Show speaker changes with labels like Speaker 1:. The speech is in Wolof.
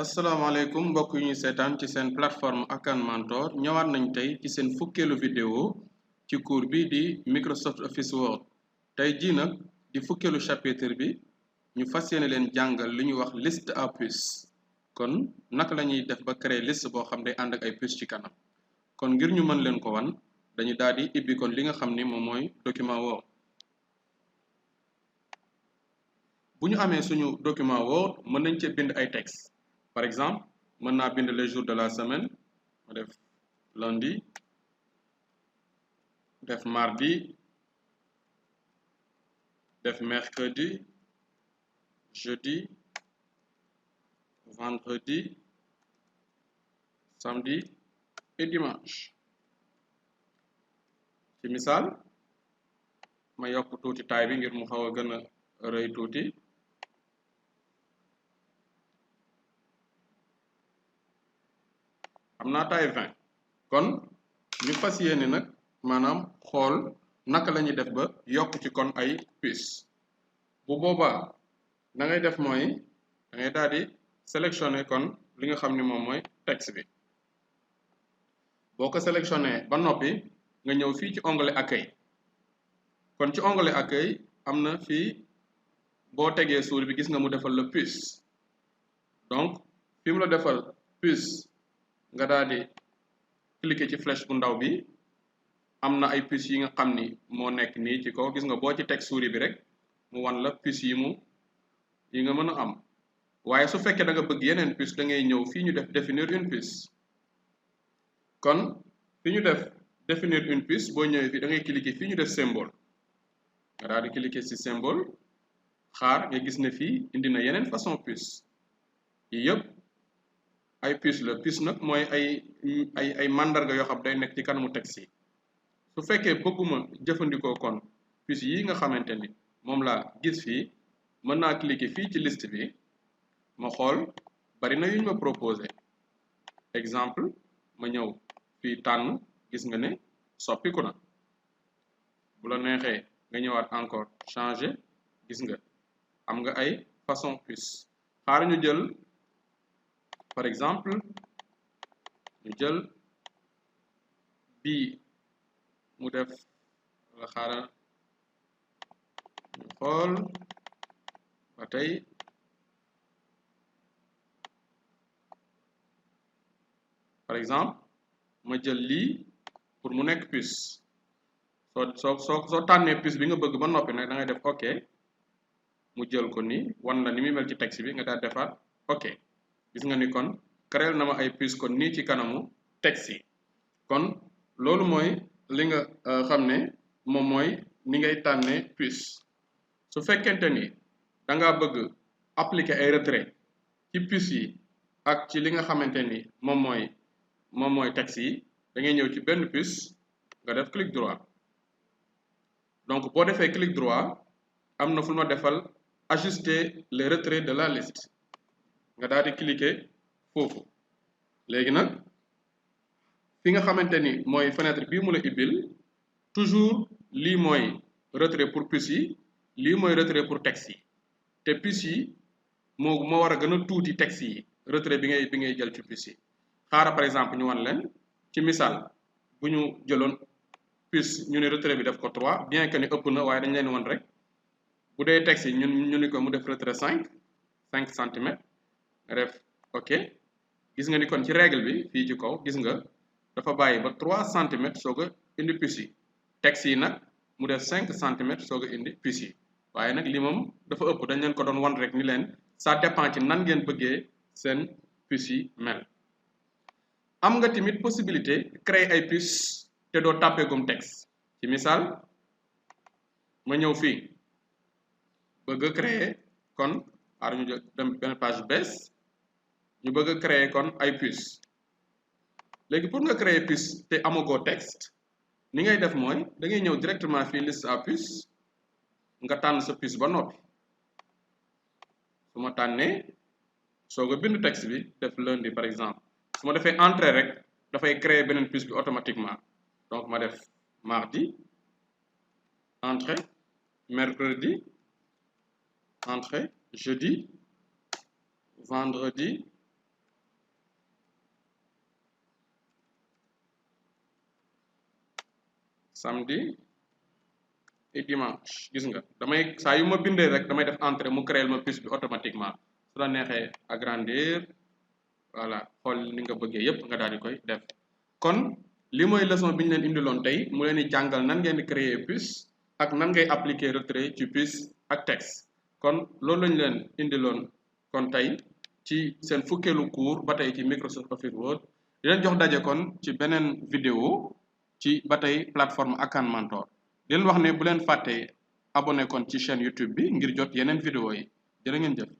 Speaker 1: asalaamaaleykum mbokk yu ñuy seetaan ci seen plateforme Akan Mentor ñëwaat nañ tey ci seen fukkeelu vidéo ci cours bi di Microsoft Office Word tey jii nag di fukkeelu chapitre bi ñu fas yéene leen jàngal li ñuy wax liste à puces kon naka la ñuy def ba créer liste boo xam day ànd ak ay puces ci kanam kon ngir ñu mën leen ko wan dañu daal di ibbi kon li nga xam ni moom mooy document Word bu ñu amee suñu document Word mën nañ cee bind ay texte par exemple mën naa bind les jours de la semaine ma def lundi def mardi def mercredi jeudi vendredi samedi et dimanche ci misaal ma yokk tuuti taay bi ngir mu xaw a gën a rëy tuuti am naa taay 20 kon ñu fas yéene nag maanaam xool naka la ñuy def ba yokk ci kon ay puces bu boobaa da ngay def mooy da ngay daal di sélectionner kon li nga xam ni moom mooy texte bi boo ko sélectionné ba noppi nga ñëw fii ci onglet accueil kon ci onglet accueil am na fii boo tegee souris bi gis nga mu defal la puce donc fi mu la defal puce nga daal di cliquer ci flèche bu ndaw bi am na ay puces yi nga xam ni moo nekk nii ci kaw gis nga boo ci teg souris bi rek mu wan la puces yi nga mën a am waaye su fekkee da nga bëgg yeneen puce da ngay ñëw fii ñu def définir une puce kon fi ñu def définir une puce boo ñëwee fii da ngay cliquer fii ñu def symbole nga daal di cliquer ci symbole xaar nga gis ne fii indi na yeneen façon puce yi yëpp ay puce la puce nag mooy ay mandarga yoo xam day nekk ci kanamu texte yi su fekkee bëgguma jëfandikoo kon puce yi nga xamante ni moom laa gis fii mën naa cliquer fii ci liste bi ma xool bari na yuñ ma proposé exemple ma ñëw fii tànn gis nga ne soppiku na bu la neexee nga ñëwaat encore changer gis nga am nga ay façon puce xaar ñu jël par exemple ñu jël bii mu def la xaaral ñu xool ba tey par exemple ma jël lii pour mu nekk puce soo tànnee puce bi nga bëgg ba noppi nag da ngay def ok mu jël ko nii wan la ni muy mel ci texte bi nga daal defaat ok gis nga ni kon créel na ma ay puce kon nii ci kanamu texte yi kon loolu mooy li nga xam ne moom mooy ni ngay tànnee puce su fekkente ni da ngaa bëgg appliquer ay retrait ci puce yi ak ci li nga xamante ni moom mooy texte yi da ngay ñëw ci benn puce nga def clic droit donc boo defee clic droit am na fu ma defal ajuster les retraits de la liste nga daal di cliquer foofu léegi nag fi nga xamante ni mooy fenêtre bii mu la ibbil toujours lii mooy retrait pour puce yi lii mooy retrait pour texte yi te puce yi moo war a gën a tuuti texte yi retrait bi ngay jël ci puce yi xaaral par exemple ñu wan leen ci misaal bu ñu jëloon puce ñu ne retrait bi def ko 3 bien que ni ëpp na waaye dañ leen wan rek bu dee texte yi ñu ni ko mu def retrait 5 centimètres nga def ok gis nga ni kon ci règle bi fii ci kaw gis nga dafa bàyyi ba 3 centimètres soog a indi puce yi texte yi nag mu def 5 centimètres soog a indi puce yi waaye nag li moom dafa ëpp dañ leen ko doon wan rek ni leen ça dépend ci nan ngeen bëggee seen puce yi mel am nga tamit possibilité créer ay puce te doo tàppee gum texte ci misaal ma ñëw fii bëgg a créer kon xaar ñu dem benn page bees ñu bëgg a créer kon ay puce léegi pour nga créer puce te amagoo texte ni ngay def mooy da ngay ñëw directement fii liste à puce nga tànn sa puce ba noppi su ma tànnee soog a bind texte bi def lundi par exemple su ma defee entrée rek dafay créer beneen puce bi automatiquement donc ma def mardi entrée mercredi entrée jeudi vendredi samedi et dimanche gis nga damay saa yu ma bindee rek damay def entrée mu créer ma piste bi automatiquement su la neexee agrandir voilà xool ni nga bëggee yépp nga daal di koy def kon li mooy leçon bi ñu leen indiloon tey mu leen di jàngal nan ngeen di créer piste ak nan ngay appliquer retrait ci piste ak texte kon loolu lañu leen indiloon kon tey ci seen fukkeelu cours ba tey ci Microsoft Office Word di leen jox daje kon ci beneen vidéo ci ba tey plateforme Akan Mentor di leen wax ne bu leen fàttee abonné kon ci chaîne YouTube bi ngir jot yeneen vidéo yi jërë ngeen jëf